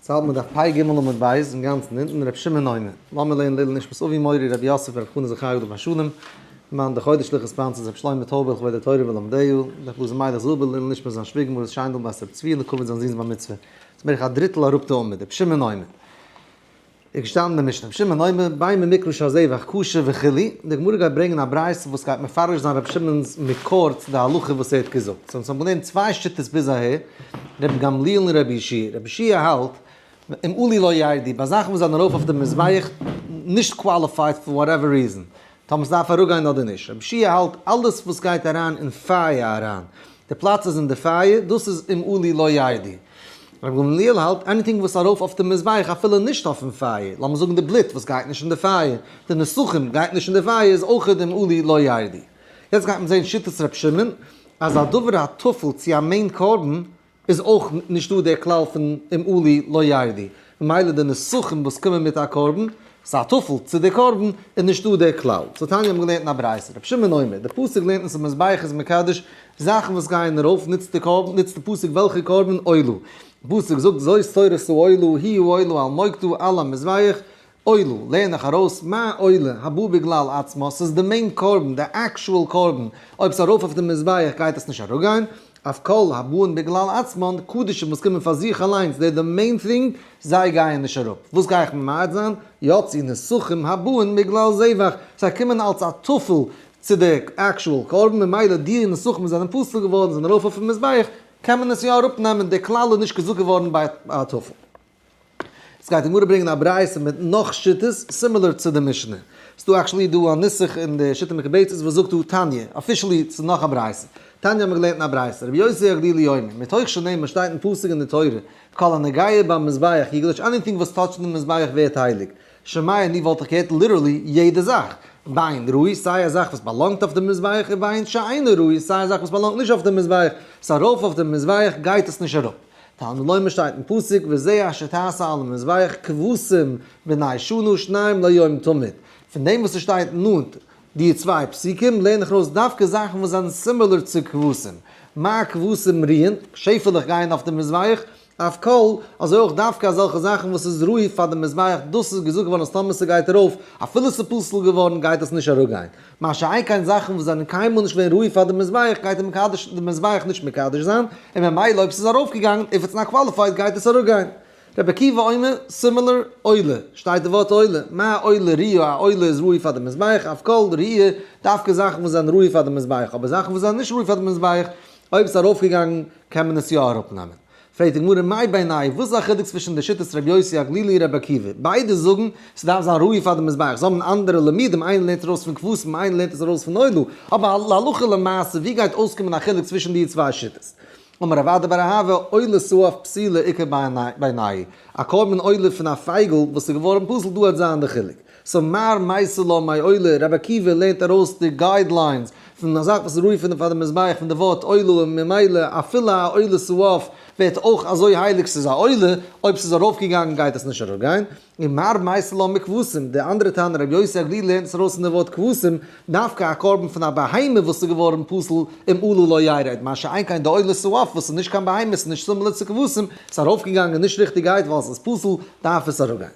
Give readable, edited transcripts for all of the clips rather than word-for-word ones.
ס'האלט מען דף פ ג עמוד ב', אינגאנצן אונטן, ר' שמעון אומר, לאמיר לערנען לעילוי נשמת אבי מורי רבי יוסף ר' חנא זכרי' עליו השלום, מאן די חודש'ליכע sponsors ר' שלמה טויבער לכבוד התורה ולומדיה, ר' אלעזר מיילעך זילבער לעילוי נשמת זיין שוויגער מרת שיינדל בת ר' צבי לכבוד זיין זון'ס בר מצוה, ס'איז בערך א דריטל אראפ די עמוד, ר' שמעון אומר. איז געשטאנען אין די משנה, רבי שמעון אומר, בין ממקרא שהזבח כשר וכו', די גמרא גייט ברענגען א ברייתא וואס גייט מפרש זיין רבי שמעון'ס מקור צו די הלכה וואס ער האט געזאגט. so אונז האבן געלערנט צוויי שיטות ביז אהער, רבי גמליאל און רבי יהושע. רבי יהושע האלט, אם עלו לא ירדו, ביי זאכן וואס זענען ארויף אויף די מזבח, נישט qualified for whatever reason, טאמער ס'דארף אראפגיין אדער נישט. רבי יהושע האלט, אלעס וואס גייט אריין אין פייער אריין, די פלאץ איז אין די פייער, דאס איז אם עלו לא ירדו. רבי גמליאל האלט, anything וואס ארויף אויף די מזבח אפילו נישט אויפן פייער, לאמיר זאגן די בלוט וואס גייט נישט אין די פייער, די נסכים גייט נישט אין די פייער איז אויך אם עלו לא ירדו. יעצט גייט מען זען שיטת רבי שמעון אז א דבר הטפל צו א main קרבן איז אויך נישט דא דער כלל פון אם עלו לא ירדו, ממילא די נסכים וואס קומען מיט א קרבן, ס'איז א טפל צו די קרבן, איז נישט דא דער כלל. so תניא האבן געלערנט אין א ברייתא, רבי שמעון אומר, די פסוק לערנט אונז אז מזבח איז מקדש זאכן וואס גייען ארויף, נוצט די קרבן, נוצט די פסוק וועלכע קרבן? עולה. די פסוק זאגט זאת תורת העולה היא העולה על מוקדה על המזבח, עולה, לערן איך ארויס, מה עולה הבא בגלל עצמה, ס'איז די main קרבן, די actual קרבן, אויב ס'איז ארויף אויף די מזבח גייט עס נישט אראפגיין, אף כל הבאין בגלל עצמן, קדשים וואס קומען פאר זיך אליינס, they're the main thing, זיי גייען נישט אראפ. וואס גיי איך ממעט זיין? יצאו נסכים הבאין בגלל זבח, זיי קומען אלס א טפל צו די actual קרבן, ממילא די נסכים זענען פסול געווארן, זענען ארויף אויפן מזבח, קען מען עס יא אראפנעמען, די כלל איז נישט געזאגט געווארן ביי א טפל. עס גייט די גמרא ברענגען א ברייתא מיט נאך שיטות similar צו די משנה. ס'איז דא actually דא א נוסח אין די שיטה מקובצת וואס זאגט דא תניא, officially ס'איז נאך א ברייתא. תניא האט מען געלערנט אין א ברייתא, רבי יוסי הגלילי אומר, מתוך שנאמר שטייט אין פסוק אין די תורה, כל הנוגע במזבח יקדש anything וואס touch ט די מזבח ווערט הייליג. שומע אני וואלט איך געהערט literally יעדע זאך. בין ראוי סיי א זאך וואס באלאנגט אויף די מזבח און בין שאינו ראוי סיי א זאך וואס באלאנגט נישט אויף די מזבח, ס'איז ארויף אויף די מזבח גייט עס נישט אראפ. תלמוד לומר שטייט אין פסוק וזה אשר תעשה על המזבח כבשים בני שנה שניים ליום תמיד. פון דעם וואס עס שטייט נאנט די צוויי פסוקים לערן איך ארויס דווקא זאכן וואס זענען similar צו כבשים. מה כבשים ראויין, שעפעלעך גייען אויף די מזבח, אף כל, אזוי אויך דווקא אזעלכע זאכן וואס איז ראוי פאר די מזבח, דאס איז געזאגט געווארן אז טאמער ס'גייט ארויף, אפילו ס'איז פסול געווארן, גייט עס נישט אראפגיין. מה שאין כן זאכן וואס זענען קיינמאל נישט געווען ראוי פאר די מזבח, גייט די מקדש די מזבח נישט מקדש זיין, און ממילא אויב ס'איז ארויפגעגאנגען, if it's not qualified, גייט עס אראפגיין. רבי עקיבא אומר, similar, עולה, שטייט די ווארט עולה, מה עולה ראויה, א עולה איז ראוי פאר די מזבח, אף כל ראויה, דווקא זאכן וואס זענען ראוי פאר די מזבח, אבער זאכן וואס זענען נישט ראוי פאר די מזבח, אויב ס'איז ארויפגעגאנגען, קען מען עס יא אראפנעמען. פרעגט די גמרא מאי בינייהו, וואס איז א חילוק צווישן די שיטות רבי יוסי הגלילי און רבי עקיבא? ביידע זאגן ס'דארף זיין ראוי פאר די מזבח, זיי האבן אנדערע לימודים, איינער לערנט ארויס פון כבשים איינער לערנט עס ארויס פון עולה, אבער להלכה למעשה ווי גייט אויסקומען א חילוק צווישן די צוויי שיטות? אמר רב אדא בר אהבה, עולת העוף פסולה איכא בינייהו, א קרבן עולה פון א פייגל וואס איז געווארן פסול דא וועט זיין די חילוק. so מר מייתי לה מעולה, רבי עקיבא לערנט ארויס די guidelines פון א זאך וואס איז ראוי פון פאר די מזבח פון די ווארט עולה און ממילא אפילו א עולת העוף ווערט אויך אזוי הייליג ס'איז א עולה, אויב ס'איז ארויפגעגאנגען גייט עס נישט אראפגיין. און מר מייתי לה מכבשים, די אנדערע תנא רבי יוסי הגלילי לערנט עס ארויס פון די ווארט כבשים, דווקא א קרבן פון א בהמה וואס איז געווארן פסול אם עלה לא ירד, מה שאין כן די עולת העוף וואס איז נישט קיין בהמה ס'איז נישט similar צו כבשים, ס'איז ארויפגעגאנגען נישט ריכטיגעהייט ווייל ס'איז פסול דארף עס אראפגיין.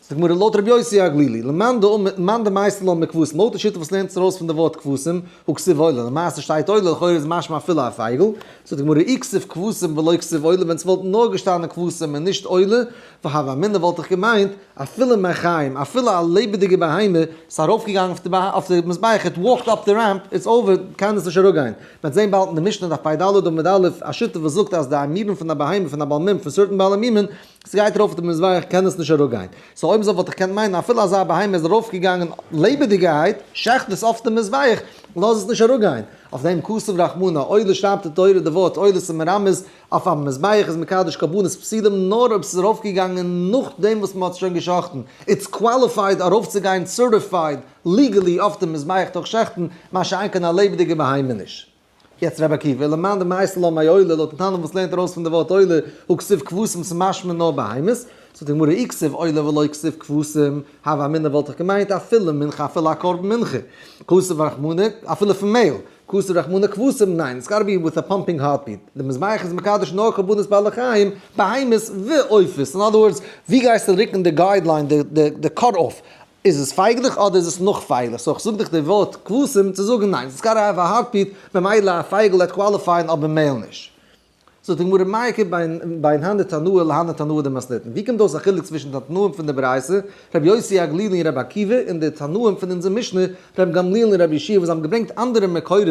זאגט די גמרא לויט רבי יוסי הגלילי, למאן דאמר דמייתי לה מכבשים, לויט די שיטה וואס לערנט עס ארויס פון די ווארט כבשים, הא כתיב עולה, למעשה שטייט עולה, לכאורה איז משמע אפילו א פייגל, זאגט די גמרא אי כתיב כבשים ולא כתיב עולה, ווען ס'וואלט נאר געשטאנען כבשים און נישט עולה, והוה אמינא וואלט איך געמיינט, אפילו מחיים, אפילו א לעבעדיגע בהמה, ס'איז ארויפגעגאנגען אויף די מזבח, it walked up the ramp, it's over, קען עס נישט אראפגיין. מ'וועט זען באלד אין די משנה דף פ"ד עמוד א', א שיטה וואס זאגט אז די אימורים פון א בהמה פון א בעל מום, פון certain בעלי מומין, ס'גייט ארויף אויף די מזבח קען עס נישט אראפגיין. so אויב אזוי וואלט איך געקענט מיינען אפילו אזא בהמה איז ארויפגעגאנגען לעבעדיגערהייט, שעכט עס אויף די מזבח, לאז עס נישט אראפגיין. אויף דעם כתב רחמנא, עולה שרייבט די תורה די ווארט עולה ס'איז מרמז אויף א מזבח איז מקדש קרבנות פסולים נאר אויב ס'איז ארויפגעגאנגען נאכדעם וואס מ'האט עס שוין געשאכטן, it's qualified ארויפצוגיין certified legally אויף די מזבח דורך שעכטן, מה שאין כן א לעבעדיגע בהמה נישט. יעצט רבי עקיבא, למאן דמייתי לה מעולה, לויטן תנא וואס לערנט ארויס פון די ווארט עולה, הא כתיב כבשים ס'משמע נאר בהמות. זאגט די גמרא אי כתיב עולה ולא כתיב כבשים, הוה אמינא וואלט איך געמיינט אפילו מנחה אפילו א קרבן מנחה, כתב רחמנא אפילו פון מעהל, כתב רחמנא כבשים, ניין, it's gotta be with a pumping heartbeat, די מזבח איז מקדש נאר קרבנות בעלי חיים, בהמות ועופות, in other words, ווי גייסטו רוקן די guideline, די cut off, איז עס פייגלעך אדער איז עס נאך פייגלעך, so איך זאג דיך די ווארט כבשים צו זאגן ניין, it's gotta have a heartbeat, ממילא א פייגל וועט qualify ען אבער מעהל נישט. זאגט די גמרא מאי איכא בין הני תנאי להני תנאי דמתניתין, ווי קומט אויס א חילוק צווישן די תנאים פון די ברייתא, רבי יוסי הגלילי און רבי עקיבא, און די תנאים פון אונזער משנה, רבי גמליאל און רבי יהושע וואס האבן געברענגט אנדערע מקורות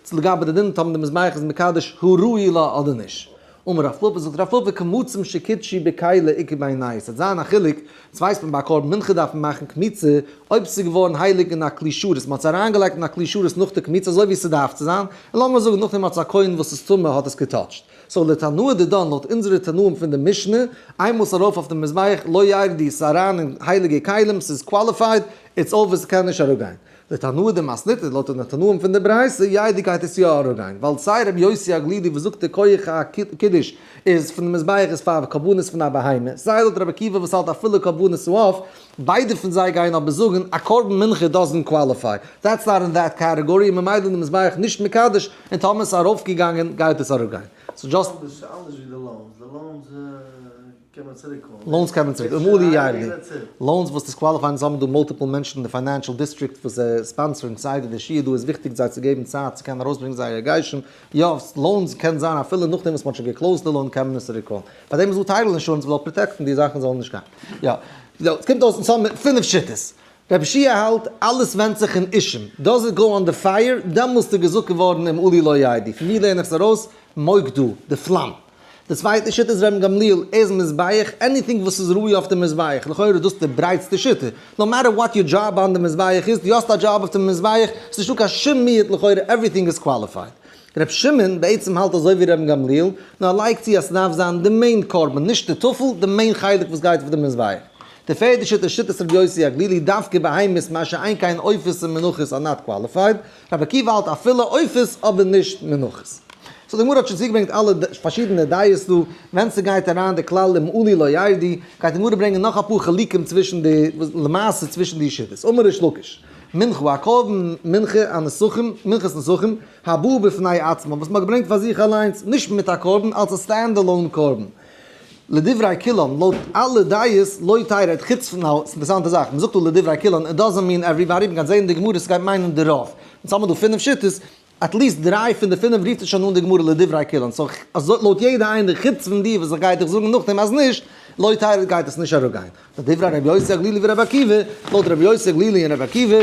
צו לגבי די דין טאמער די מזבח איז מקדש הראוי לה אדער נישט. אמר רב פפא, זאגט רב פפא קמצים שקידשו בכלי איכא בינייהו, ס'וועט זיין א חילוק, דאס ווייסט מען ביי א קרבן מנחה דארף מען מאכן קמיצה, אויב ס'איז געווארן הייליג אין א כלי שרת, מ'האט עס אריינגעלייגט אין א כלי שרת נאך די קמיצה אזוי ווי ס'דארף צו זיין, און לאמיר זאגן נאכדעם האט עס א כהן וואס איז טמא האט עס געטאטשט. so לתנאי דידן לויט אונזערע תנאים פון די משנה, איינמאל ס'איז ארויף אויף די מזבח לא ירדו, ס'איז אריין אין הייליגע כלים, ס'איז qualified, it's over ס'קען נישט אראפגיין. לתנאי דמתניתא, לויט די תנאים פון די ברייתא, ירדו גייט עס יא אראפגיין, ווייל סיי רבי יוסי הגלילי וואס זאגט די כח הקידוש איז פון די מזבח איז פאר קרבנות פון א בהמה, סיי לויט רבי עקיבא וואס האלט אפילו קרבנות העוף, ביידע פון זיי גייען אבער זאגן א קרבן מנחה doesn't qualify, that's not in that category, און ממילא איז די מזבח נישט מקדש, און טאמער עס איז ארויפגעגאנגען גייט עס אראפגיין. so just. אנדערש אנדערש ווי די loans, די loans קען מען צוריק האבן. loans קען מען צוריק, און אולי ירדו. loans וואס disqualify ען, האבן דא multiple מענטשן אין די financial district וואס זיי sponsor ן כסדר די שיעור דא איז וויכטיג זיי צו געבן צייט צו קענען ארויסברענגען זייער הרגשים, יא loans קען זיין אפילו נאכדעם וואס מען האט שוין גע close ט די loan קען מען עס צוריק האבן. פאר דעם איז דא title insurance וואס זאל protect ן די זאכן זאלן נישט גיין. יא. יא, עס קומט אויס אונז האבן פינף שיטות. רבי יהושע האלט אלעס ווענדט זיך אין אישים. does it go on the fire? דעמאלסט איז געזאגט געווארן אם עלו לא ירדו. פון ווי לערן איך עס ארויס? מוקדו, די פלאם. די צווייטע שיטה איז רבן גמליאל, ער איז מזבח, anything וואס איז ראוי אויף די מזבח, לכאורה איז דאס די ברייטסטע שיטה, no matter what your job on די מזבח איז, דו האסט א דזשאב אויף די מזבח, ס'איז נישטא קיין שום מיעוט לכאורה everything is qualified. ר' שמעון בעצם האלט אזוי ווי רבן גמליאל, נאר ער לייגט צו אז ס'דארף זיין די main קרבן, נישט די טפל, די main חלק וואס גייט אויף די מזבח. די פערדע שיטה איז שיטת רבי יוסי הגלילי, דווקא בהמות מה שאין כן עופות און מנחות are not qualified, רבי עקיבא האלט אפילו עופות אבער נישט מנחות. so די גמרא האט שוין צוגעברענגט אלע פארשידענע דעות דא, ווען ס'גייט אריין די כלל אם עלו לא ירדו, גייט די גמרא ברענגען נאך אפאר חילוקים צווישן די, למעשה צווישן די שיטות. אמר ריש לקיש, מנחה א קרבן מנחה א נסכים, מנחת נסכים, הבאה בפני עצמה, וואס מ'האט געברענגט פאר זיך אליינס, נישט מיט א קרבן, אלס א stand alone קרבן. לדברי כולם, לויט אלע דעות, לא תרד, חוץ פון א אינטערעסאנטע זאך, מ'זאגט דא לדברי כולם, it doesn't mean everybody, מ'גייט זעהן אין די גמרא ס'גייט מיינען די רוב. אונז האבן דא פינף שיטות, at least דריי פון די פינף רופט עס שוין אן די גמרא לדברי כולן, so אזוי לויט יעדע איינער חוץ פון די וואס איך גיי דיך זאגן נאכדעם אז נישט, לא תרד גייט עס נישט אראפגיין. לדברי רבי יוסי הגלילי ורבי עקיבא, לויט רבי יוסי הגלילי און רבי עקיבא,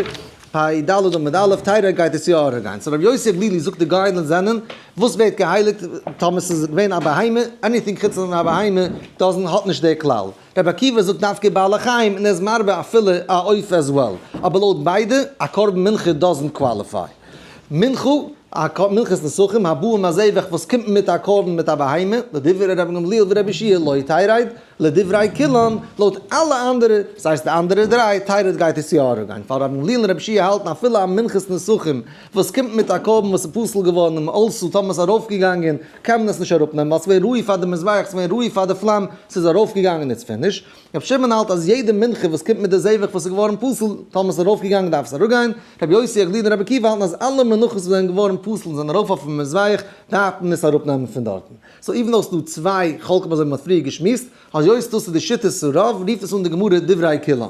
פ ד עמוד א', תרד גייט עס יא אראפגיין. so רבי יוסי הגלילי זאגט די guidelines זענען, וואס ווערט געהייליגט טאמער ס'איז געווען א בהמה, anything חוץ פון א בהמה doesn't האט נישט די כלל. רבי עקיבא זאגט דווקא בעלי חיים און ער איז מרבה אפילו א עוף as well. אבער לויט ביידע, א קרבן מנחה doesn't qualify. מנחה, א מנחת נסכים, הבאה עם הזבח וואס קומט מיט א קרבן מיט א בהמה, לדברי רבן גמליאל ורבי יהושע לא תרד, לדברי כולן, לויט אלע אנדערע, דאס הייסט די אנדערע דריי, תרד גייט עס יא אראפגיין, ווייל רבן גמליאל און רבי יהושע האלטן אפילו א מנחת נסכים וואס קומט מיט א קרבן וואס איז פסול געווארן און also טאמער עס איז ארויפגעגאנגען קען מען עס נישט אראפנעמען ווייל ס'געווען ראוי פאר די מזבח, ס'געווען ראוי פאר די פלאם, ס'איז ארויפגעגאנגען it's finished. רבי שמעון האלט אז יעדע מנחה וואס קומט מיט די זבח וואס איז געווארן פסול, טאמער ס'איז ארויפגעגאנגען דארף עס אראפגיין, רבי יוסי הגלילי און רבי עקיבא האלטן אז אלע מנחות וואס זענען געווארן פסול און זענען ארויף אויפן מזבח דארף מען עס אראפנעמען פון דארטן. so even though ס'דא צוויי חלקים אזוי ווי מ'האט פריער געשמועסט, היות דאס איז די שיטת הרוב, רופט עס אן די גמרא דברי כולן.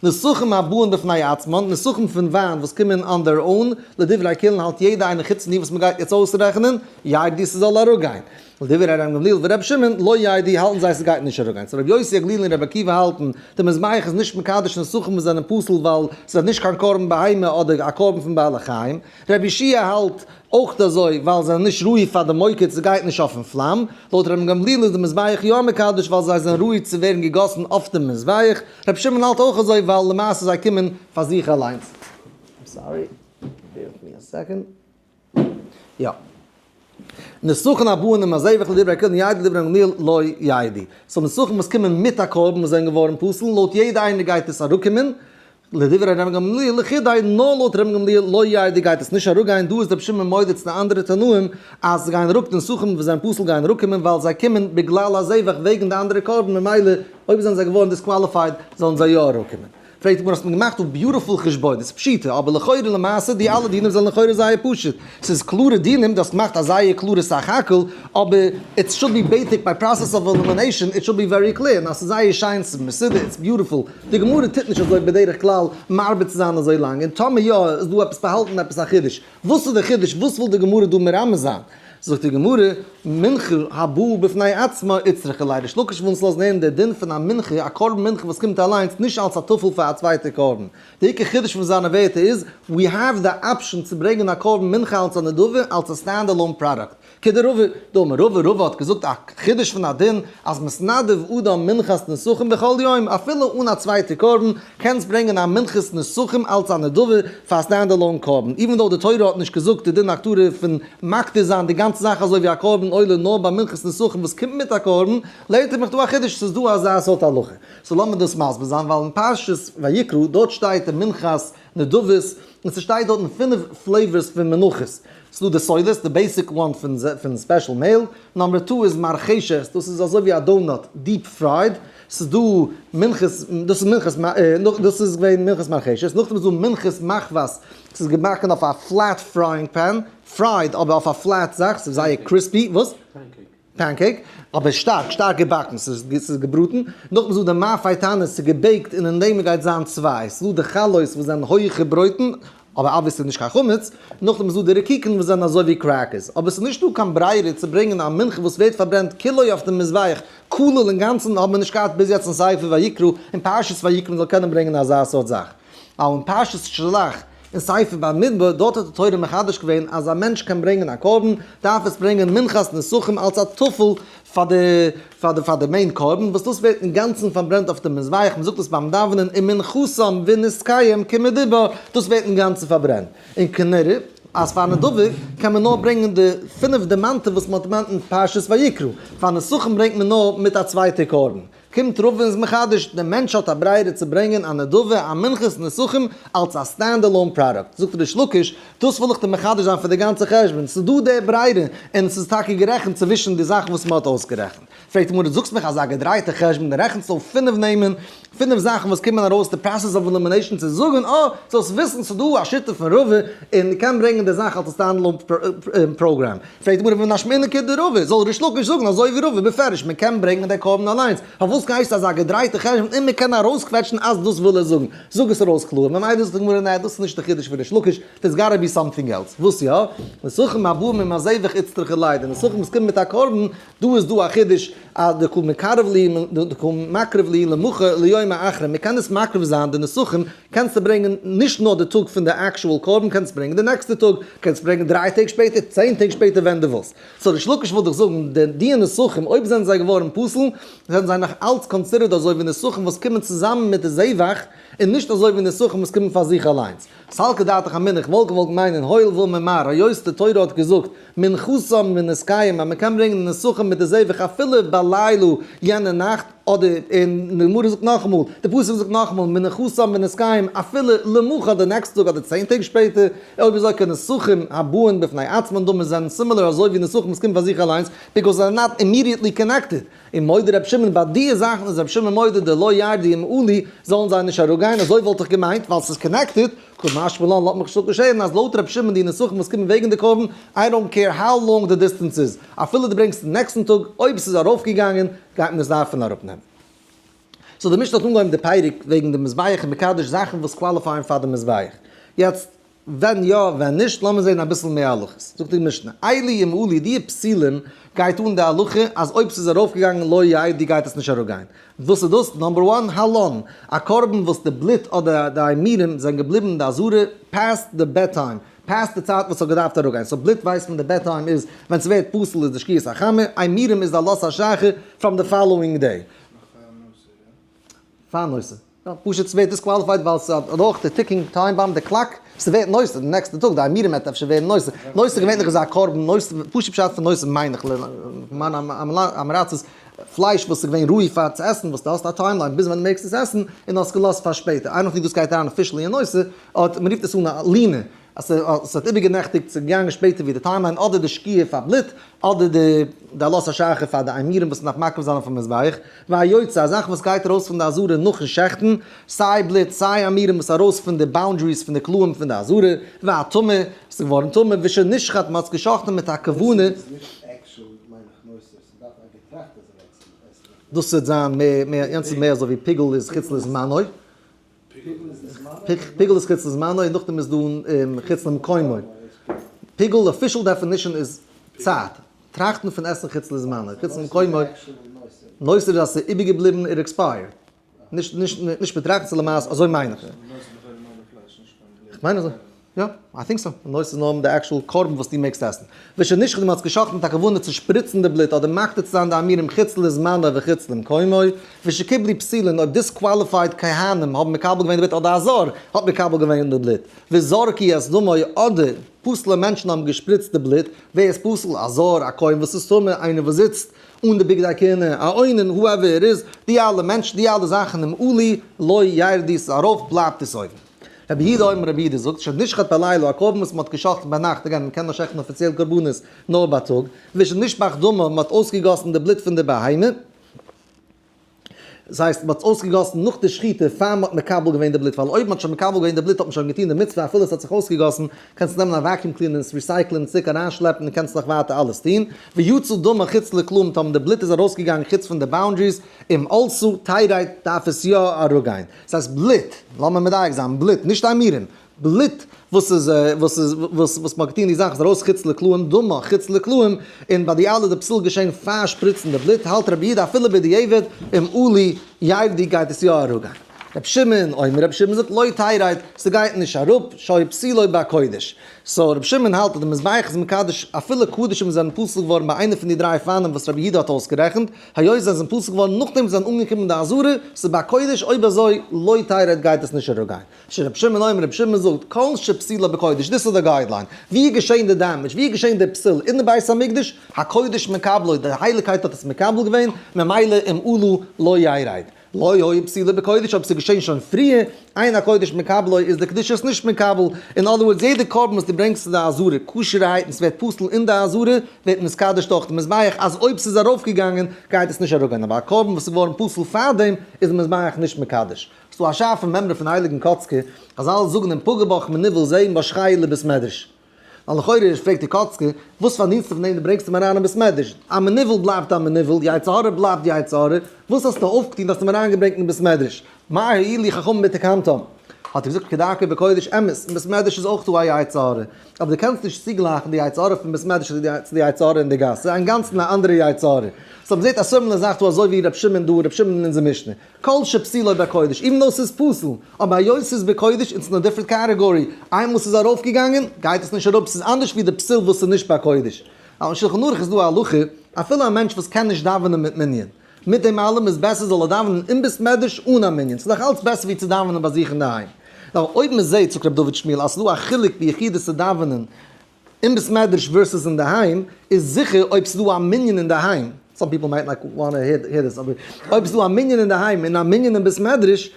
נסכים הבאין בפני עצמן, נסכים פון וויין וואס קומען on their own, לדברי כולן האלט יעדע איינער חוץ פון די וואס מ'גייט יעצט אויסרעכענען, ירדו ס'זאל אראפגיין. לדברי ר' גמליאל ור' שמעון, לא ירדו האלטן זיי ס'גייט נישט אראפגיין. so ר' יוסי הגלילי און ר' עקיבא האלטן, די מזבח איז נישט מקדש נסכים וואס זענען פסול ווייל ס'איז נישט קיין קרבן בהמה אדער א קרבן פון בעלי חיים. רבי יהושע האלט אויך אזוי ווייל זיי זענען נישט ראוי פאר די מוקד ס'גייט נישט אויפן פלאם, לויט רבן גמליאל איז די מזבח יא מקדש ווייל זיי זענען ראוי צו ווערן געגאסן אויף דעם מזבח, רבי שמעון האלט אויך אזוי ווייל למעשה זיי קומען פאר זיך אליינס. I'm sorry, bear with me a second. יא. נסכים הבאין עם הזבח לדברי כולן ירדו לדברי גמליאל לא ירדו. so נסכים וואס קומען מיט א קרבן וואס זענען געווארן פסול, לויט יעדע איינער גייט עס אראפקומען. לדברי רבן גמליאל לחודיה, נאר לויט רבן גמליאל לא ירדו גייט עס נישט אראפגיין, דא איז רבי שמעון מודה צו די אנדערע תנאים אז זיי גייען אראפ, די נסכים וואס זענען פסול גייען אראפקומען ווייל זיי קומען בגלל הזבח וועגן די אנדערע קרבן ממילא אויב זענען זיי געווארן disqualified זאלן זיי יא אראפקומען. פרעגט די גמרא האסט מיר געמאכט דא beautiful חשבונות, פשיטא, אבער לכאורה למעשה די אלע דינים זענען לכאורה זייער פשוט, ס'איז קלארע דינים, דו האסט געמאכט א זייער קלארע סך הכל, אבער it should be basic by process of elimination, it should be very clear, און אז ס'איז זייער שיין, ס'איז מסודר, it's beautiful, די גמרא טוט נישט אזוי בדרך כלל מרבה צו זיין אזוי לאנג, און טאמער יא איז דא עפעס באהאלטן עפעס א חידוש, וואס איז די חידוש? וואס וויל די גמרא דא מרמז זיין? זאגט די גמרא, מנחה הבאה בפני עצמה איצטריכא ליה, ריש לקיש וויל אונז לאזן הערן די דין פון א מנחה, א קרבן מנחה וואס קומט אליינס, נישט אלס א טפל פאר א צווייטע קרבן. די עיקר חידוש פון זיינע ווערטער איז, we have the option צו ברענגען א קרבן מנחה אלס א נדבה, אלס א stand alone product. כדרבא דאמר רבא, רבא האט געזאגט א חידוש פון א דין אז מתנדב אדם מנחת נסכים בכל יום, אפילו אן א צווייטע קרבן, קענסט ברענגען א מנחת נסכים אלץ א נדבה פאר א stand alone קרבן, even though די תורה האט נישט געזאגט די דין הקטרה פון מקטיר זיין די גאנצע זאך אזוי ווי א קרבן עולה נאר ביי מנחת נסכים וואס קומט מיט א קרבן, לערנט ער מיך דא א חידוש ס'איז דא אזא סארט הלכה. so לאמיר דאס מסביר זיין ווייל אין פרשת ויקרא דארט שטייט די מנחת נדבות, און ס'שטייט דארטן פינף flavors פון מנחות, ס'דא די סולת, די basic one פון special מעהל, number two איז מרחשת, דאס איז אזוי ווי א donut, deep fried, ס'איז דא מנחת, דאס איז מנחת, דאס איז געווען מנחת מרחשת, נאכדעם איז דא מנחת מחבת, ס'איז געבאקן אויף א flat frying pan, fried אבער אויף א flat זאך, ס'איז זייער crispy, וואס? pancake, אבער שטארק שטארק געבאקן, ס'איז געבראטן, נאכדעם איז דא די מאפי תנור, ס'איז גע bake ט און אין דעם גייט זיין צוויי, ס'איז דא די חלות וואס זענען הויעכע ברויטן, אבער obviously נישט קיין חמץ, נאכדעם איז דא די רקיקן וואס זענען אזוי ווי crackers, אבער ס'איז נישט דא קיין ברירה צו ברענגען א מנחה וואס ווערט פארברענט כולו אויף דעם מזבח, כולל אינגאנצן האט מען נישט געהאט ביז יעצט אין ספר ויקרא, אין פרשת ויקרא מ'זאל קענען ברענגען אזא סארט זאך. ווייל אין פרשת שלח אין ספר במדבר דארט האט די תורה מחדש געווען אז א מענטש קען ברענגען א קרבן, דארף עס ברענגען מנחת נסכים אלס א טפל פאר די פאר די פאר די main קרבן, וואס דאס ווערט אינגאנצן פארברענט אויף די מזבח, מען זאגט עס ביים דאווענען ומנחתם ונסכיהם כמדובר, דאס ווערט אינגאנצן פארברענט. און כנראה אז פאר נדבה קען מען נאר ברענגען די פינף דערמאנטע וואס מען האט דערמאנט אין פרשת ויקרא, פאר נסכים ברענגט מען נאר מיט א צווייטע קרבן. קומט רבא און איז מחדש, דער מענטש האט א ברירה צו ברענגען א נדבה, א מנחת נסכים, אלס א stand alone product. זאגט ריש לקיש, דאס וויל איך דיר מחדש זיין פאר די גאנצע חשבון, ס'איז דא די ברירה, און ס'איז טאקע גערעכנט צווישן די זאכן וואס מ'האט אויסגערעכנט. פרעגט די גמרא, דו זאגסט מיך אזא געדרייטע חשבון, דו רעכנסט אויף פינף נעמען, פינף זאכן וואס קומען ארויס די process of elimination צו זאגן, אה, זאלסט וויסן ס'איז דא א שיטה פון רבא, און מ'קען ברענגען די זאך אלס א stand alone program. פרעגט די גמרא ונשמעינן כדרבא, זאל ריש לקיש זאגן אזוי ווי רבא בפירוש מען קען ברענגען די קרבן אליינס, פארוואס גייסטו אזא געדרייטע חשבון און מען קען ארויסקוועטשן אז דאס וויל ער זאגן, זאג עס ארויס קלאר, ממילא זאגט די גמרא נע דאס איז נישט די חידוש פון ריש לקיש, there's gotta be something else, וואס יא? נסכים הבאים עם הזבח איצטריכא ליה, די נסכים וואס קומען מיט א קרבן, דא איז דא א חידוש אז דקא מקרב להו דקא מקריב להו למחר ליום האחרון, מען קען עס מקריב זיין די נסכים קענסטו ברענגען נישט נאר די טאג פון די actual קרבן, קענסט ברענגען די נעקסטע טאג, קענסט ברענגען 3 טעג שפעטער, 10 טעג שפעטער ווען דו ווילסט. so ריש לקיש וויל דיך זאגן, די נסכים אויב זענען זיי געווארן פסול, זענען זיי נאך אלץ considered אזוי ווי נסכים וואס קומען צוזאמען מיט די זבח, און נישט אזוי ווי נסכים וואס קומען פאר זיך אליינס. סלקא דעתך אמינא, איך וואלט געוואלט מיינען, הואיל ואמר, היות די תורה האט געזאגט, מנחתם ונסכיהם, אז מען קען ברענגען די נסכים מיט די זבח אפילו בלילה יענע נאכט, אדער און די גמרא זאגט נאכאמאל, די פסוק זאגט נאכאמאל, מנחתם ונסכיהם אפילו למחר די נעקסטע טאג אדער 10 טעג שפעטער, אויב אזוי כנסכים הבאין בפני עצמן דמו זענען similar אזוי ווי נסכים וואס קומט פאר זיך אליינס, because זיי זענען not immediately connected. און מודה רבי שמעון ביי די זאכן איז רבי שמעון מודה דלא ירדו אם עלו זאלן זיי נישט אראפגיין, אזוי וואלט איך געמיינט ווייל ס'איז connected, קא משמע לן לאזט מיך נישט אפגעשערן אז לויט רבי שמעון די נסכים וואס קומען וועגן די קרבן, I don't care how long the distance איז, אפילו דו ברענגסט נעקסטן טאג, אויב ס'איז ארויפגעגאנגען גייט מען עס דארפן אראפנעמען. so די משנה האט אנגעהויבן די פרק וועגן די מזבח און מקדש זאכן וואס qualify ען פאר די מזבח. יעצט ווען יא ווען נישט, לאמיר זען אביסל מער הלכות. זאגט די משנה, אלו אם עלו די פסולים גייט אן די הלכה אז אויב ס'איז ארויפגעגאנגען לא ירדו גייט עס נישט אראפגיין. וואס איז דאס? number one, הלן, א קרבן וואס די בלוט אדער די אימורים זענען געבליבן אין די עזרה past די bedtime, past די צייט וואס ס'האט געדארפט אראפגיין. so בלוט ווייסט מען די bedtime איז ווען ס'ווערט פסול איז די שקיעת החמה, אימורים איז די עלות השחר from the following day. פאר נושא. פשוט ס'ווערט disqualified ווייל ס'האט אדורך די ticking time bomb, די clock, ס'ווערט נותר די נעקסטע טאג, די אימורים וועט אפשר ווערן נותר, נותר געווענליך איז א קרבן, נותר, פשוט פשט פון נותר מיין איך, מיין עם הארצות, פלייש וואס איז געווען ראוי פאר צו עסן, וואס דו האסט א timeline ביז ווען דו מעגסט עס עסן, און האסט געלאזט פאר שפעטער, I don't think דאס גייט אריין officially אין נותר, אט מ'רופט עס אן א לינה, אז ס'האט איבערגענעכטיגט, ס'איז געגאנגען שפעטער ווי די timeline, אדער די שקיעה פאר בלוט, אדער די די עלות השחר פאר די אימורים וואס מ'דארף מקריב זיין אויפן מזבח, והיוצא, א זאך וואס גייט ארויס פון די עזרה נאכן שעכטן, סיי בלוט סיי אימורים וואס ארויס פון די boundaries פון די קלעים פון די עזרה, והטמא, ס'איז געווארן טמא, ושנשחט, מ'האט עס געשאכטן מיט א כוונה. דאס וועט זיין מער מער, יענץ איז מער אזוי ווי פיגול איז חוץ לזמנו. פיגול איז חוץ לזמנו און נאכדעם איז דא חוץ למקומו. פיגול official definition איז צייט. טראכטן פון עסן חוץ לזמנו. חוץ למקומו. נותר איז אז ס'איז איבערגעבליבן it expired. נישט נישט נישט באטראכטן צו למעשה אזוי מיין איך. איך מיין אזוי. יא, I think so. נותר איז נאר די actual קרבן וואס דו מעגסט עסן. ושנשחט מ'האט עס געשחט'ן מיט א כוונה צו שפריצן די בלוט אדער מקטיר צו זיין די אימורים חוץ לזמנו וחוץ למקומו. ושקיבלו פסולין אויב disqualified כהנים האבן מקבל געווען די בלוט אדער א זר האט מקבל געווען די בלוט. וזרקו את דמו אדער פסול'ע מענטשן האבן געשפריצט די בלוט. ווער איז פסול? א זר, א כהן וואס איז טמא, איינער וואס זיצט אן די בגדי כהונה, א אונן, whoever it is, די אלע מענטשן, די אלע זאכן אם עלו לא ירדו, ס'איז ארויף בלייבט עס אויבן. רבי יהודה אומר רבי יהודה זאגט, שנשחט בלילה, א קרבן וואס מ'האט געשחט'ן ביינאכט, again, מ'קען נאר שעכטן אפיציעל קרבנות נאר בייטאג, ושנשפך דמו, מ'האט אויסגעגאסן די בלוט פון די בהמה, דאס הייסט מ'האט עס אויסגעגאסן נאך די שחיטה פאר מ'האט מקבל געווען די בלוט, ווייל אויב מ'האט שוין מקבל געווען די בלוט האט מען שוין געטון די מצוה אפילו עס האט זיך אויסגעגאסן, קענסטו נעמען א vacuum cleaner און עס recycle ען און צוריק אריינשלעפן און קענסט נאך ווייטער אלעס טון, ויצא דמה חוץ לקלעים טאמער די בלוט איז ארויסגעגאנגען חוץ פון די boundaries, אם עלתה תרד דארף עס יא אראפגיין. דאס הייסט בלוט, לאמיר מדייק זיין, בלוט, נישט אימורים, בלוט וואס איז וואס איז וואס וואס מ'האט געטון די זאך איז ארויס חוץ לקלעים דמה חוץ לקלעים, און ביי די אלע די פסול געשען פאר שפריצן די בלוט האלט רבי יהודה אפילו בדיעבד אם עלו ירדו גייט עס יא אראפגיין. רבי שמעון אומר רבי שמעון זאגט לא תרד ס'גייט נישט אראפ שהיה פסולו בקודש. so רבי שמעון האלט אז די מזבח איז מקדש אפילו קדשים זענען פסול געווארן ביי איינע פון די דריי אופנים וואס רבי יהודה האט אויסגערעכנט, היות זיי זענען פסול געווארן נאכדעם וואס זיי זענען אנגעקומען אין די עזרה, ס'איז בקודש אויב אזוי לא תרד גייט עס נישט אראפגיין. שרבי שמעון אומר, רבי שמעון זאגט, כל שפסולו בקודש, דאס איז די guideline, ווי איז געשען די damage, ווי איז געשען די פסול, אין די בית המקדש, הקודש מקבלו, די הייליגקייט האט עס מקבל געווען, ממילא אם עלה לא ירד. לא היה פסולו בקודש, אויב ס'איז געשען שוין פריער, אין הקודש מקבלו, איז די קדושה עס נישט מקבל. אין other words, יעדע קרבן וואס דו ברענגסט צו די עזרה, כשר'ערהייט און ס'ווערט פסול אין די עזרה, ווערט נתקדש דורך די מזבח, אז אויב ס'איז ארויפגעגאנגען, גייט עס נישט אראפגיין, אבער א קרבן וואס איז געווארן פסול פארדעם, איז די מזבח נישט מקדש. ס'דא א שארפע מימרא פון הייליגן קאצקער, אז אלע זאגן אם פגע בך מנוול זה משכהו לבית מדרש. ווייל לכאורה פרעגט די קאצקער, וואס פארדינסטו פון דעם דו ברענגסט אים אריין אין בית מדרש? א מנוול בלייבט א מנוול, יצר הרע בלייבט יצר הרע, וואס האסטו אויפגעטון דו האסט אים אריינגעברענגט אין בית מדרש? מה הועילו חכמים בתקנתם? האט ער געזאגט כדרכו בקודש, אמת, אין בית מדרש איז אויך דא א יצר הרע, אבער דו קענסט נישט צוגלייכן די יצר הרע פון בית מדרש צו די יצר הרע אין די גאס, ס'איז אינגאנצן א אנדערע יצר הרע. so מ'זעט א similar זאך דא אזוי ווי ר' שמעון דא, ר' שמעון אין אונזער משנה. כל שפסולו בקודש, even though ס'איז פסול, אבער היות ס'איז בקודש it's in a different category, איינמאל ס'איז ארויפגעגאנגען, גייט עס נישט אראפ, ס'איז אנדערש ווי די פסול וואס איז נישט בקודש. ווייל אין שלחן ערוך איז דא א הלכה, אפילו א מענטש וואס קען נישט דאווענען מיט מנין, מיט דעם אלעם איז בעסער זאל ער דאווענען אין בית מדרש אן א מנין, ס'איז נאך אלץ בעסער ווי צו דאווענען ביי זיך אינדערהיים. נאר אויב מ'זעט, זאגט רבי דוד שמואל, אז ס'איז דא א חילוק ביחידות צו דאווענען אין בית מדרש versus אינדערהיים, איז זיכער אויב ס'איז דא א מנין אינדערהיים, some people might like wanna hear this, אבער אויב ס'איז דא א מנין אינדערהיים און א מנין אין בית מדרש,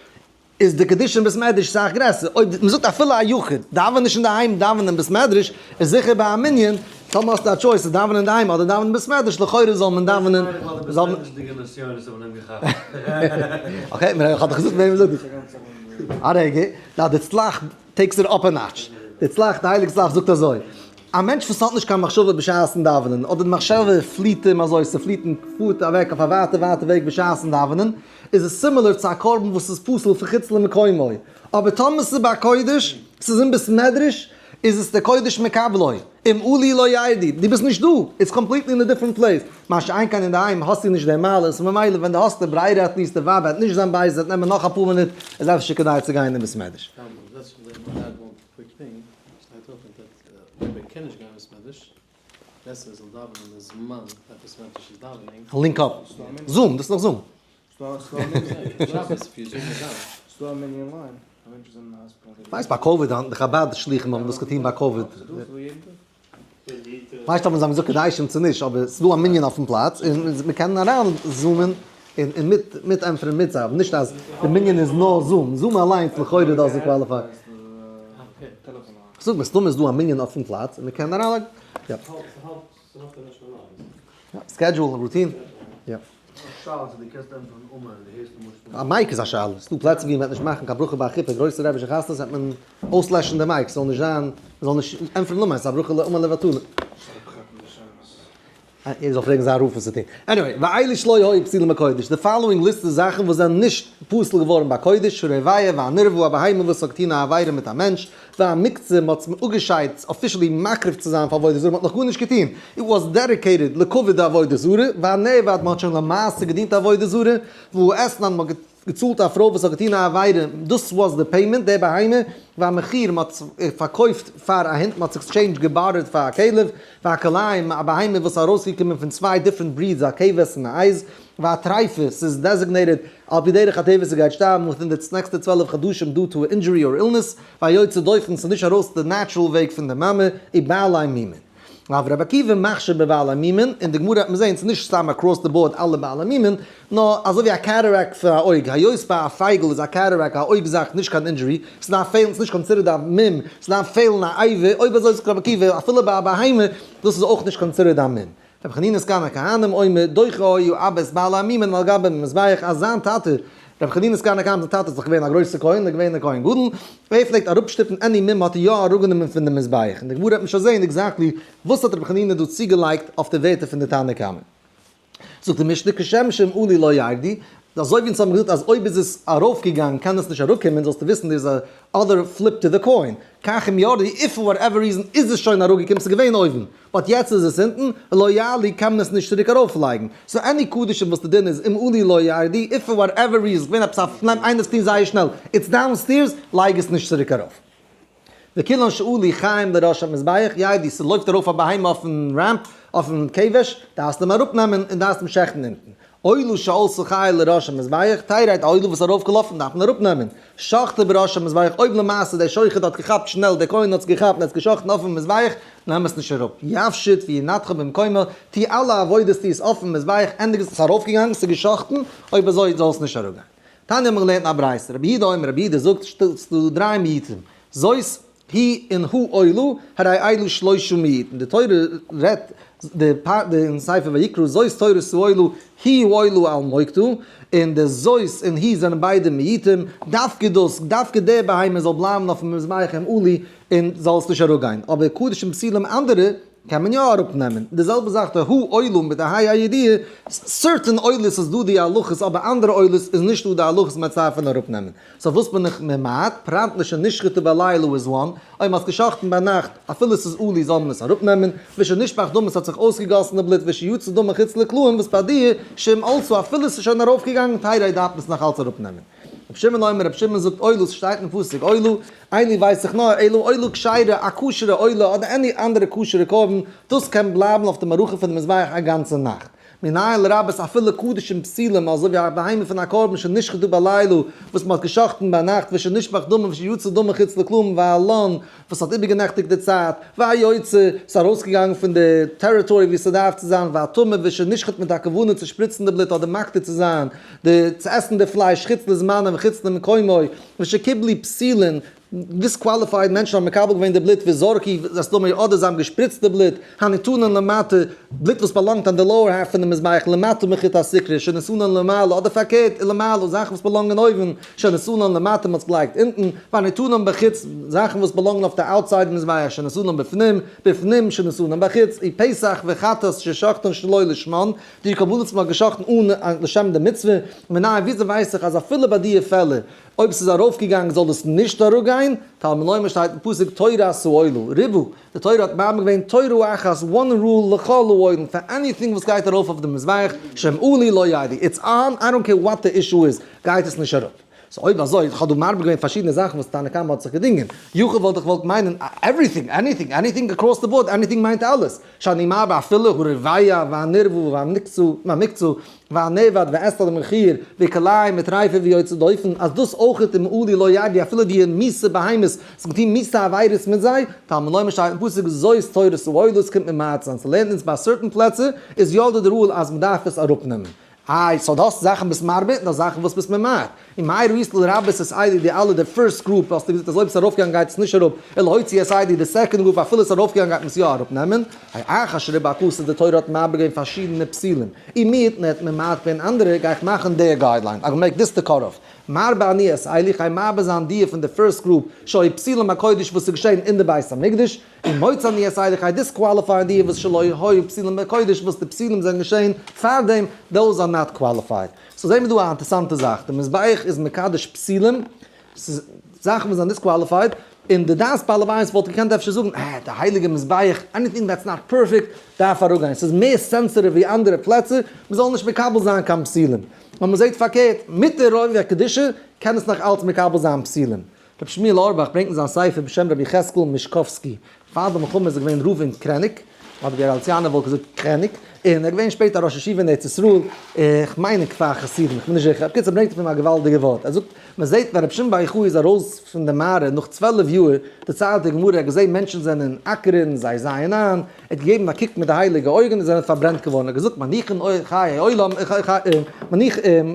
איז די קדושה אין בית מדרש סאך גרעסער. אויב מ'זאגט אפילו א יחיד, דאווען נישט אינדערהיים, דאווען אין בית מדרש, איז זיכער ביי א מנין, טאמער האסטו א choice צו דאווענען אינדערהיים אדער דאווענען אין בית מדרש, לכאורה זאל מען דאווענען, זאל מען. okay, כ'האב דאך געזאגט וועם מ'זאגט דאס. א רגע, די צל"ח takes it up a notch. די צל"ח, די הייליגע צל"ח זאגט אזוי, א מענטש וואס האט נישט קיין מחשבה בשעת'ן דאווענען, אדער די מחשבה פליעט אים אזוי, ס'פליעט אים פארט אוועק אויף א ווייטע ווייטע וועג בשעת'ן דאווענען, איז עס similar צו א קרבן וואס איז פסול פון חוץ למקומו. אבער טאמער ס'איז בקודש, ס'איז אין בית מדרש, איז עס די קודש מקבלו, אם עלו לא ירדו, דו ביסט נישט דא, it's completely in a different place, מה שאין כן אינדערהיים האסטו נישט די מעלות, און ממילא ווען דו האסט די ברירה at least די ווייב וועט נישט זיין בייז, עס וועט נעמען נאך אפאר מינוט, איז אפשר כדאי צו גיין אין בית מדרש. link up. Zoom, דאס איז נאך Zoom. ס'דא א מנין line פאר מענטשן וואס זענען אין האספיטאל. ווייסט ביי קאוויד די חבד שלוחים האבן דאס געטון ביי קאוויד. ווייסט אויב זיי האבן געזאגט קדישים צו נישט אבער ס'דא א מנין אויפן פלאץ און מ'קען אריין zoom ען און מיט מיט ענטפערן מיט זיי אבער נישט אז די מנין איז נאר Zoom, Zoom אליינס לכאורה doesn't qualify. כ'זאג מסתמא איז דא א מנין אויפן פלאץ און מ'קען אריינלייגן. יא. schedule, routine. יא. א mic איז א שאלה, ס'דא פלעצער ווי מ'וועט נישט מאכן קיין ברכה ביי א חופה, גרויסע רבי'שע חתונות וועט מען אויסלעשן די mic, ס'זאל נישט זיין, מ'זאל נישט ענטפערן אמן, ס'איז א ברכה לאמן לבטלה. ער זאל פרעגן זיין רב וואס צו טון. Anyway, ואלו שלא היו פסולים בקודש, די following list איז זאכן וואס זענען נישט פסול געווארן ביי קודש, הרובע והנרבע, א בהמה וואס האט געטון א עבירה מיט א מענטש, והמוקצה, מ'האט עס אפגעשיידט officially מקריב צו זיין פאר עבודה זרה, מ'האט נאך גארנישט געטון, it was dedicated לכבוד די עבודה זרה, והנאבד, מ'האט שוין למעשה געדינט עבודה זרה, והאתנן, מ'האט געצאלט א פרוי וואס האט געטון א עבירה, דאס was די payment, די בהמה, והמכור, מ'האט עס פארקויפט פאר א הונט, מ'האט עס exchanged געבארערט פאר א כלב, והכלאים, א בהמה וואס איז ארויסגעקומען פון צוויי different breeds, א כבש און א עז, והטריפה, ס'איז designated על פי דרך הטבע ס'גייט שטארבן within די נעקסטע 12 חדשים due to injury or illness, והיוצא דופן, ס'איז נישט ארויס די natural וועג פון די מאמע, ובעלי מומין. אבער רבי עקיבא מכשיר בבעלי מומין, אין די גמרא וועט מען זעהן ס'איז נישט סתם across the board אלע בעלי מומין, נאר אזוי ווי א cataract פון א אויג, היות ביי א פייגל איז א cataract א אויג זאך נישט קיין injury, ס'דארף פעלן, ס'איז נישט considered א מום, ס'דארף פעלן א אבר, אויב אזוי זאגט רבי עקיבא אפילו ביי א בהמה, דאס איז אויך נישט considered א מום. רבי חנינא סגן הכהנים אומר, דוחה היה אבא את בעלי המומין על גבי המזבח, אז זיין טאטע, רבי חנינא סגן הכהנים זיין טאטע איז דאך געווען א גרויסער כהן, איז געווען א כהן גדול, ער פלעגט אראפשטופן any מום האט ער יא אראפגענומען פון די מזבח, און די גמרא וועט מען שוין זעהן exactly וואס האט רבי חנינא דא צוגעלייגט אויף די ווערטער פון די תנא קמא. זאגט די משנה כשם שאם עלו לא ירדו, אזוי ווי אונז האבן געזאגט אז אויב איז עס ארויפגעגאנגען קען עס נישט אראפקומען, זאלסטו וויסן there is a other flip to the coin, כך אם ירדו, if for whatever reason איז עס שוין אראפגעקומען, ס'איז געווען אויבן, but יעצט איז עס אונטן, לא יעלו קען מען עס נישט צוריק ארויפלייגן, so any קדשים וואס די דין איז אם עלו לא ירדו, if for whatever reason, ס'געווען עפעס א פלעם איינער האט עס געטון זייער שנעל, it's downstairs, לייג עס נישט צוריק ארויף. וכולן שעלו חיים לראש המזבח, ירדו, ס'לויפט ארויף א בהמה אויפן ramp, אויפן כבש, דארפסט אים אראפנעמען און דארפסט אים שעכטן אונטן. עולה שעלתה חיה לראש המזבח, תרד, א עולה וואס איז ארויפגעלאפן דארף מען אראפנעמען. שחטה בראש המזבח, אויב למעשה דער שוחט האט געכאפט שנעל, דער כהן האט עס געכאפט און האט עס געשחטן אויפן מזבח, נעם עס נישט אראפ. יפשיט וינתחה במקומה, טו אלע עבודות טו עס אויפן מזבח, ענדיג עס, עס איז ארויפגעגאנגען, עס איז געשחטן, אויב אזוי זאל עס נישט אראפגיין. תניא האט מען געלערנט אין א ברייתא, רבי יהודה אומר, רבי יהודה זאגט, ס'דא דריי מיעוטים, זאת היא און העולה, הרי אלו שלושה מיעוטים, די תורה רעדט די פאר די אין ספר ויקרא זאת תורת העולה היא העולה על מוקדה, און די זאת און היא זענען ביידע מיעוטים, דווקא דאס, דווקא די בהמה זאל בלייבן אויפן מזבח אם עלו און זאל עס נישט אראפגיין, אבער קדשים פסולים אנדערע קען מען יא אראפ נעמען, די זעלבע זאך די העולה מיט די ה' הידיעה, certain עולות איז דא די הלכות אבער אנדערע עולות איז נישט דא די הלכות מען דארף פון אראפ נעמען, so וואס בין איך ממעט, פרט לשנשחטה בלילה איז one, אויב מען האט געשחטן ביינאכט אפילו עס איז עלו זאל מען עס אראפ נעמען, ושנשפך דמה עס האט זיך אויסגעגאסן די בלוט ושיצא דמה חוץ לקלעים וואס ביי דיר שאם עלתה אפילו עס איז שוין ארויף געגאנגען תרד דארף מען עס נאך אלץ אראפ נעמען. רבי שמעון אומר, רבי שמעון זאגט עולה, ס'שטייט אין פסוק עולה, איני ווייס איך נאר, אלא עולה כשרה, א כשר'ע עולה אדער any אנדערע כשר'ע קרבן, דאס קען בלייבן אויף די מערכה פון די מזבח א גאנצע נאכט. מנין לרבות אפילו קדשים פסולים, אזוי ווי א בהמה פון א קרבן שנשחטו בלילה, וואס מ'האט גע'שחט'ן ביינאכט, ושנשפך דמה ושיצא דמה חוץ לקלעים והלן, וואס האט איבערגענעכטיגט די צייט, והיוצא, ס'איז ארויסגעגאנגען פון די territory וואו ס'דארף צו זיין, והטמא, ושנשחט מיט א כוונה צו שפריצן די בלוט אדער מקטיר צו זיין, די צו עסן די פלייש חוץ לזמנו וחוץ למקומו, ושקיבלו פסולין, disqualified מענטשן האבן מקבל געווען די בלוט וזרקו את דמו אדער זיי האבן געשפריצט די בלוט, הניתנין למטה, בלוט וואס באלאנגט אן די lower half פון די מזבח למטה מחוט הסיקרא, שנתנן למעלה, אדער פארקערט, למעלה, זאכן וואס באלאנגען אויבן, שנתנן למטה, מ'האט עס געלייגט אונטן, והניתנין בחוץ, זאכן וואס באלאנגען אויף די outside מזבח, שנתנן בפנים, בפנים, שנתנן בחוץ, ופסח וחטאת ששחטן שלא לשמן, די קרבנות וואס מ'האט געשחטן אן לשם די מצוה, מנין וויאזוי ווייס איך אז אפילו ביי די פעלער, אויב ס'איז ארויפגעגאנגען זאל דאס נישט אראפגיין, תלמוד לומר שטייט אין פסוק תורת העולה, ריבה, די תורה האט מרבה געווען תורה אחת, one rule לכל העולים, פאר anything וואס גייט ארויף אויף די מזבח, שאם עלו לא ירדו, it's on, I don't care what the issue is, גייט עס נישט אראפ. So אויב אזוי, איך האב דא מרבה געווען פארשידענע זאכן וואס תנא קמא האט זיך געדינגען. יכול וואלט איך געוואלט מיינען everything, anything, anything across the board, anything מיינט אלעס. שאני מרבה אפילו הרביע והנרבע והמקצה והנאבד ואת המחיר וכלאיים מיט טרייפה ויוצא דופן, אז דאס אויכעט אם עלו לא ירדו אפילו די מיסע בהמות, זיך געטון מיסע עבירות מיט זיי, תלמוד לומר שטייט אין פסוק זאת תורת העולה, קומט מען ממעט זיין, ס'לערנט אונז ביי certain פלעצער איז יא דא די rule אז מ'דארף עס אראפנעמען. איי, so דו האסט זאכן ביסט מרבה און דו האסט זאכן וואס ביסט ממעט. און מאי ראית לרבות את אלו די אלע די first group האסטו געזאגט אז אויב ס'איז ארויפגעגאנגען גייט עס נישט אראפ, ולהוציא את אלו די second group אפילו ס'איז ארויפגעגאנגען גייט מען עס יא אראפנעמען. איי אחר שריבה הכתוב די תורה האט מרבה געווען פארשידענע פסולים, און מיעוט נעט ממעט געווען אנדערע, גיי איך מאכן די guideline, I make this the cut off. מרבה אני את אלו איך גיי מרבה זיין די פון די first group שהיו פסולים בקודש וואס איז געשען אין די בית המקדש, און מוציא אני את אלו איך גיי disqualify ען די וואס שלא היו פסולים בקודש וואס די פסולים זענען געשען פארדעם, those are not qualified. So זעהן מיר דא א אינטערסאנטע זאך, די מזבח איז מקדש פסולים, ס'איז זאכן וואס זענען disqualified, און די דעת בעל הבית וואלט געקענט אפשר זאגן, אה, די הייליגע מזבח, anything that's not perfect דארף אראפגיין, ס'איז מער sensitive ווי אנדערע פלעצער, מ'זאל נישט מקבל זיין קיין פסולים. נאר מ'זעהט פארקערט, מיט די רוב הקדושה קען עס נאך אלץ מקבל זיין פסולים. רבי שמואל אורבאך ברענגט אין זיין ספר בשם רבי יחזקאל מישקאווסקי, פאר די מלחמה איז ער געווען רב אין קרעניק, אדער ווי גאליציאנער וואלט געזאגט קרעניק, און ער איז געווען שפעטער א ראש ישיבה אין ארץ ישראל, איך מיין אין כפר חסידים, איך בין נישט זיכער, בקיצור ברענגט ער פון אים א געוואלדיגע ווארט, ער זאגט, מען זעט ווען רבי שמעון בר יוחאי איז ארויס פון די מערה נאך 12 יאר, דערציילט די גמרא, ער האט געזען מענטשן זענען אקערן, זיי זייען איין, ער האט געגעבן א קוק מיט די הייליגע אויגן און זענען פארברענט געווארן, ער האט געזאגט מניחין חיי עולם,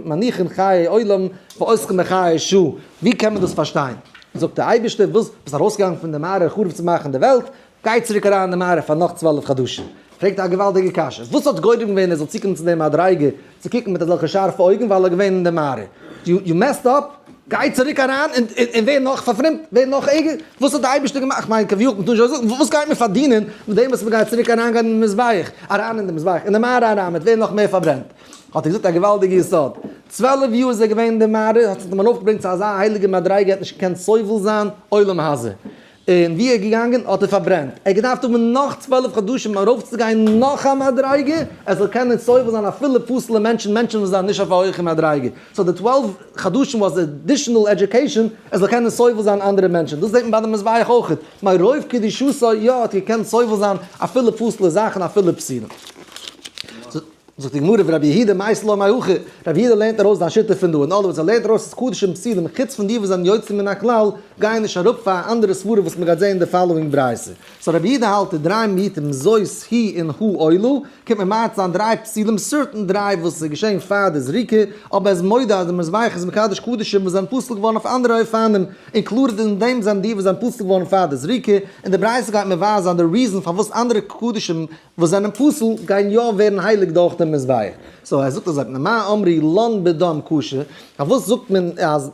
מניחין חיי עולם ועוסקין בחיי שעה, ווי קען מען דאס פארשטיין? זאגט דער אייבערשטער, וואס, ביסט ארויסגעגאנגען פון די מערה חרוב צו מאכן די וועלט, גיי צוריק אריין אין די מערה פאר נאך 12 חדשים. פרעגט א געוואלדיגע קשיא, וואס האט גורם געווען ער זאל צוקומען צו די מדריגה צו קוקן מיט אזעלכע שארפע אויגן ווייל ער איז געווען אין די מערה? You messed up, גיי צוריק אריין און ווער נאך פארפרומט, ווער נאך ערגער, וואס האט די אייבערשטער געמאכט, כ'מיין כביכול מ'טאר נישט אזוי זאגן, וואס גייט מען פארדינען מיט דעם וואס מ'גייט צוריק אריינגיין אין מזבח, אריין אין די מזבח, אין די מערה אריין, מ'וועט ווערן נאך מער פארברענט. האט ער געזאגט א געוואלדיגע יסוד, 12 יאר איז ער געווען אין די מערה, האט זיך אים ארויפגעברענגט צו אזא הייליגע מדריגה, ער האט נישט געקענט סובל זיין עולם הזה. און ווי ער איז געגאנגען האט ער פארברענט, ער האט געדארפט האבן נאך 12 חדשים ארויפצוגיין נאך א מדריגה, ער זאל קענען סובל זיין אפילו פסול'ע מענטשן, מענטשן וואס זענען נישט אויף א הויכע מדריגה, so די 12 חדשים was additional education, ער זאל קענען סובל זיין אנדערע מענטשן, דאס זעט מען ביי די מזבח אויך, מרוב קדושתו יא האט געקענט סובל זיין אפילו פסול'ע זאכן אפילו פסולים. זאגט די גמרא ורבי יהודה מייתי לה מהכא, רבי יהודה לערנט ארויס זיין שיטה פון דא, אין other words ער לערנט ארויס אז קדשים פסולים חוץ פון די וואס זענען יוצאים מן הכלל גייען נישט אראפ פאר א אנדערע סברה וואס מ'גייט זעהן אין די following ברייתא. So רבי יהודה האלט די דריי מיעוטים זאת היא און העולה, קומט ממעט זיין דריי פסולים certain דריי וואס איז געשעהן פאר די זריקה, אבער ער איז מודה אז די מזבח איז מקדש קדשים וואס זענען פסול געווארן אויף אנדערע אופנים, included אין דעם זענען די וואס זענען פסול געווארן פאר די זריקה, און די ברייתא גייט מבאר זיין די reason פארוואס אנדערע קדשים וואס זענען פסול גייען יא ווערן הייליג דורך דעם מזבח. So ער זאגט אזוי, מה אמרו לן בדם כשר, פארוואס זאגט מען אז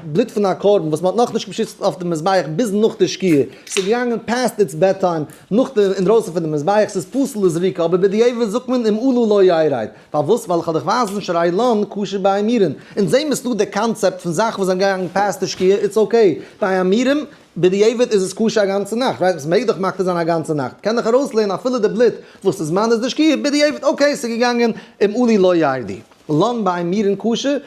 בלוט פון א קרבן וואס מען האט נאכנישט געשפריצט אויף דעם מזבח ביז נאך די שקיעה, ס'איז געגאנגען past its bedtime נאך די אינדרויסן פון די מזבח, ס'איז פסול לזריקה, אבער בדיעבד זאגט מען אם עלה לא ירד. פארוואס? ווייל איך האב דיך ווייזן שהרי לן כשר באימורין. אונז זעהן מיר ס'דא די קאנצעפט פון זאכן וואס זענען געגאנגען past די שקיעה, it's okay. ביי אימורים בדיעבד איז עס כשר א גאנצע נאכט, right? עס מעג דאך מקטיר זיין א גאנצע נאכט, קען דאך ארויסלערנען אפילו די בלוט וואס איז זמן איז די שקיעה, בדיעבד okay ס'איז געגאנגען אם עלו לא ירדו. לן באימורין כשר,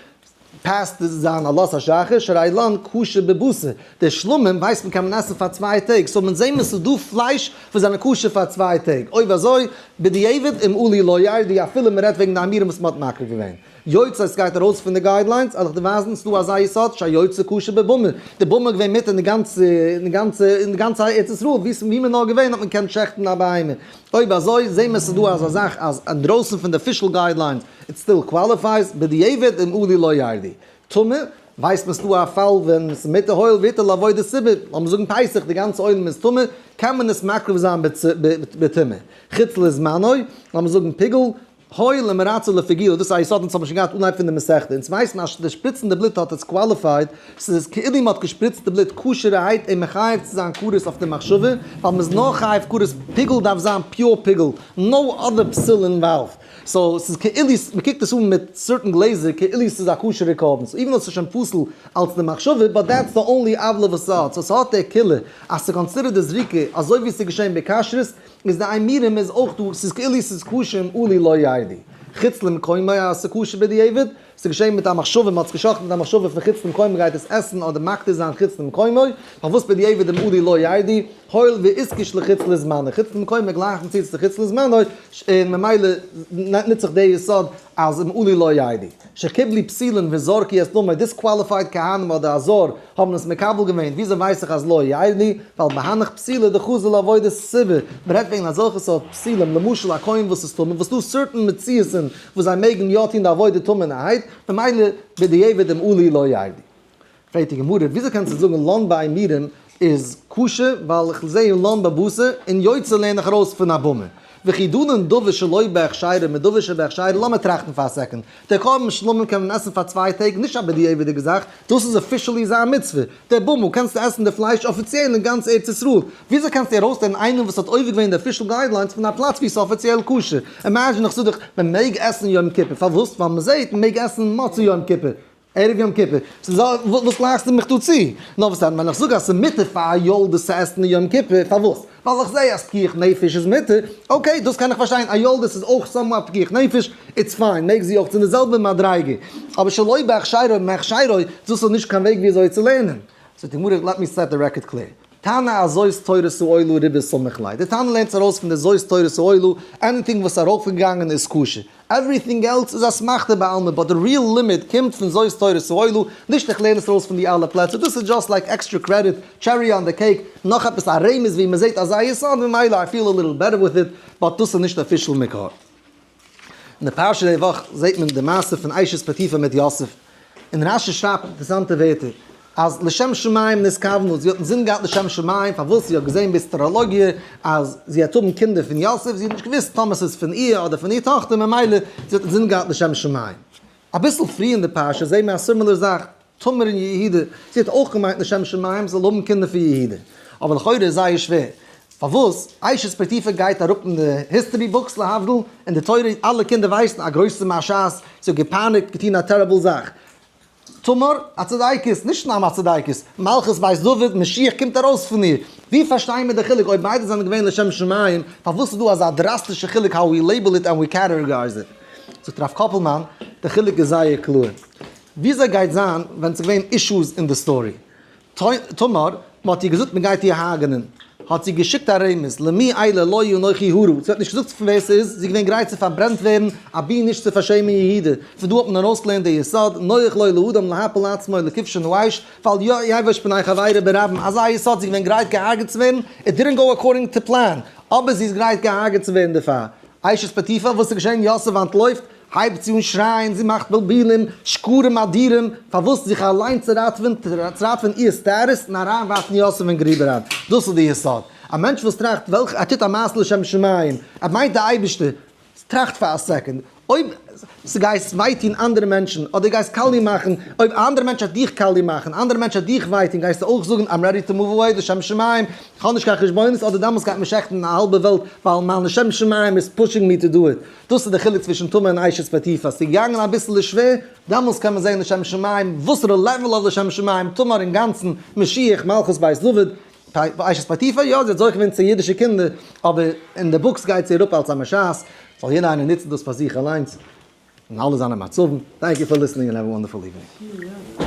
past זיין עלות השחר, שהרי לן כשר בבשר, די שלמים ווייסט מען קען מען עסן פאר צוויי טעג, so מען זעהן מיר ס'איז דא פלייש וואס זענען כשר פאר צוויי טעג, אויב אזוי בדיעבד אם עלו לא ירדו אפילו מען רעדט וועגן די אימורים וואס מען האט מקריב געווען. יוצא עס גייט ארויס פון די guidelines, וועל איך דיר ווייזן, ס'דא אזא יסוד שהיוצא כשר בבמה, די במה איז געווען מיט אין די גאנצע, אין די גאנצע, אין די גאנצע ארץ ישראל, ווי ס'ווי מען נאר געווען האט מען געקענט שעכטן א בהמה, אויב אזוי זעהן מיר ס'איז דא אזא זאך אז אינדרויסן פון די official guidelines it still qualifies, בדיעבד אם עלו לא ירדו. טמא, ווייסט מען ס'דא א פאל ווען ס'איז מותר הואיל והותר לעבודת ציבור, לאמיר זאגן פסח די גאנצע עולם איז טמא, קען מען עס מקריב זיין בטומאה. חוץ לזמנו, לאמיר זאגן פיגול, הואיל ומרצה לפיגולא, דאס איז א יסוד אונז האבן שוין געהאט אנהייב פון די מסכתא, אונז ווייסן אז די שפריצן די בלוט האט עס qualified, ס'איז כאילו מ'האט געשפריצט די בלוט כשר'ערהייט און מחייב צו זיין כרת אויף די מחשבה, ווייל מ'איז נאר חייב כרת, פיגול דארף זיין pure פיגול, no other פסול involved, so ס'איז כאילו, מ'קוקט עס אן מיט certain גלעזער כאילו ס'איז א כשר'ע קרבן, so even though ס'איז שוין פסול אלס די מחשבה, but that's the only עוולה וואס ס'האט, so ס'האט די קולא אז ס' considered די זריקה אזוי ווי ס'איז געשען בכשרות, איז די אימורים איז אויך דא, ס'איז כאילו ס'איז כשר אם עלו לא ירדו. חוץ למקומו אז ס'איז כשר בדיעבד, ס'איז געשען מיט א מחשבה, מ'האט עס גע'שחט'ן מיט א מחשבה פון חוץ למקומו מ'גייט עס עסן אדער מקטיר זיין חוץ למקומו, פארוואס בדיעבד דמעלי לא ירדו, הואיל ואיתקש לחוץ לזמנו, חוץ למקומו גלייכט מען צו צו חוץ לזמנו, און ממילא נוצט זיך די יסוד אז מעלי לא ירדו. שקיבלו פסולין וזרקו את דמו, disqualified כהנים אדער א זר האבן עס מקבל געווען, וויאזוי ווייס איך אז לא ירדו? ווייל בהנך פסולי דחזו לעבודת ציבור, מ'רעדט וועגן אזעלכע סארט פסולים, למשל א כהן וואס איז טמא, וואס ס'דא certain מציאות'ן וואס זיי מעגן יא טון די עבודה טמא'נערהייט, ממילא בדיעבד דמעלי לא ירדו. פרעגט די גמרא, וויאזוי קענסטו זאגן לן באימורים איז כשר, ווייל איך זע לן בבשר, און יוצא לערן איך ארויס פון א במה. וכי דנין דבר שלא בהכשרו מדבר שבהכשרו, לאמיר טראכטן פאר א second, דער קרבן שלמים קען מען עסן פאר 2 טעג, נישט א בדיעבד'יגע זאך, דאס איז officially זיין מצוה, דער במה קענסטו עסן די פלייש אפיציעל אין גאנץ ארץ ישראל, וויאזוי קענסטו ארויסלערנען איינעם וואס האט עובר געווען די official guidelines פון א פלאץ ווי ס'איז אפיציעל כשר? Imagine איך זאג דיך מען מעג עסן יום כיפור, פארוואס? ווייל מען זעט מען מעג עסן מצה יום כיפור, ערב יום כיפור, ס'איז א, וואס גלייכסטו מיך דא צו? נאר וואס דען ווען איך זאג אז ס'איז מותר פאר א יולדת צו עסן יום כיפור, פארוואס? ווייל איך זע אז פיקוח נפש איז מותר, okay דאס קען איך פארשטיין, א יולדת איז אויך somewhat פיקוח נפש, it's fine, מעג זי אויך, ס'איז אין די זעלבע מדריגה, אבער שלא בהכשרו מהכשרו, דאס איז נישט קיין וועג ווי אזוי צו לערנען. זאגט די גמרא, let me set the record clear, תנא אזות תורת העולה רובא סמיך ליה, די תנא לערנט ארויס פון די זאת תורת העולה, anything וואס איז ארויפגעגאנגען איז כשר, everything else איז אסמכתא בעלמא, but די real לימוד קומט פון זאת תורת העולה, נישט איך לערן עס ארויס פון די אלע פלעצער, דאס איז just like extra credit, cherry on the cake, נאך עפעס א רמז ווי מ'זעט אזא יסוד, ממילא I feel a little better with it, but דאס איז נישט official מקור. אין די פרשה די וואך זעט מען די מעשה פון אשת פוטיפר מיט יוסף, און רשי שרייבט אינטערעסאנטע ווערטער, אז לשם שמים נתכוונו, זי האט אינזין געהאט לשם שמים, פארוואס זי האט געזען באסטראלאגיע אז זי וועט האבן קינדער פון יוסף, זי האט נישט געוואוסט טאמער ס'איז פון איר אדער פון איר טאכטער, ממילא זי האט אינזין געהאט לשם שמים. אביסל פרי אין די פרשה זעהן מיר א similar זאך, תמר און יהודה, זי האט אויך געמיינט לשם שמים זאל האבן קינדער פון יהודה, אבער לכאורה איז זייער שווער, פארוואס אשת פוטיפר גייט אראפ אין די history books להבדיל, אין די תורה אלע קינדער ווייסן א גרויסע משעת, זי האט געפייניגט, געטון א terrible זאך. תמר, א צדיקת, נישט סתם א צדיקת, מלכות בית דוד, משיח קומט ארויס פון איר. ווי פארשטייען מיר די חילוק אויב ביידע זענען געווען לשם שמים, פארוואס איז דא אזא דראסטישע חילוק how we label it and we categorize it? זאגט הרב קאפלמאן, די חילוק איז זייער קלאר. וויאזוי גייט זיין ווען ס'איז געווען issues אין די story? תמר, מ'האט איר געזאגט מ'גייט איר הרג'נען, האט זי געשיקט א רמז, למי אלה לא אנכי הרה, זי האט נישט געזאגט פון ווער ס'איז, זי איז געווען גרייט צו פארברענט ווערן, אבי נישט צו פארשעמען יהודה, פון דא האט מען ארויסגעלערנט די יסוד, נוח לו לאדם להפיל עצמו לכבשן האש, ואל יבוש פני חברו ברבים, אזא יסוד, זי איז געווען גרייט געהארגעט צו ווערן, it didn't go according to plan, אבער זי איז גרייט געהארגעט צו ווערן דערפאר. אשת פוטיפר, וואס איז געשען? יוסף אנטלויפט, הייבט זי אן שרייען, זי מאכט בלבולים, שקרים אדירים, פארוואס זיך אליין צו ראטעווען, צו ראטעווען איר status און אריינווארפן יוסף אין גריב אריין. דאס איז די יסוד. א מענטש וואס טראכט וועלכע, ער טוט א מעשה לשם שמים, ער מיינט די אייבערשטער, טראכט פאר א second, אויב ס'גייסט וויי טון אנדערע מענטשן, אדער גייסט קאליע מאכן, אויב א אנדערע מענטש וועט דיך קאליע מאכן, אנדערע מענטש וועט דיך וויי טון, גייסטו אויך זאגן I'm ready to move away, לשם שמים, איך האב נישט קיין חשבונות, אדער דעמאלטס גייט מען שעכטן א האלבע וועלט, ווייל מיין לשם שמים איז pushing me to do it. דאס איז די חילוק צווישן תמר און אשת פוטיפר, ס'איז געגאנגען אביסל שווער, דעמאלטס קען מען זען לשם שמים, וואסערע level of לשם שמים, תמר אינגאנצן, משיח, מלכות בית דוד, אשת פוטיפר, יא, זי האט זוכה געווען צו אידישע קינדער, אבער אין די books גייט זי אראפ אלס א משעת, זאל יעדער איינער נוצן דאס פאר זיך אליינס, אין אלע זיינע מצבים. Thank you for listening and have a wonderful evening.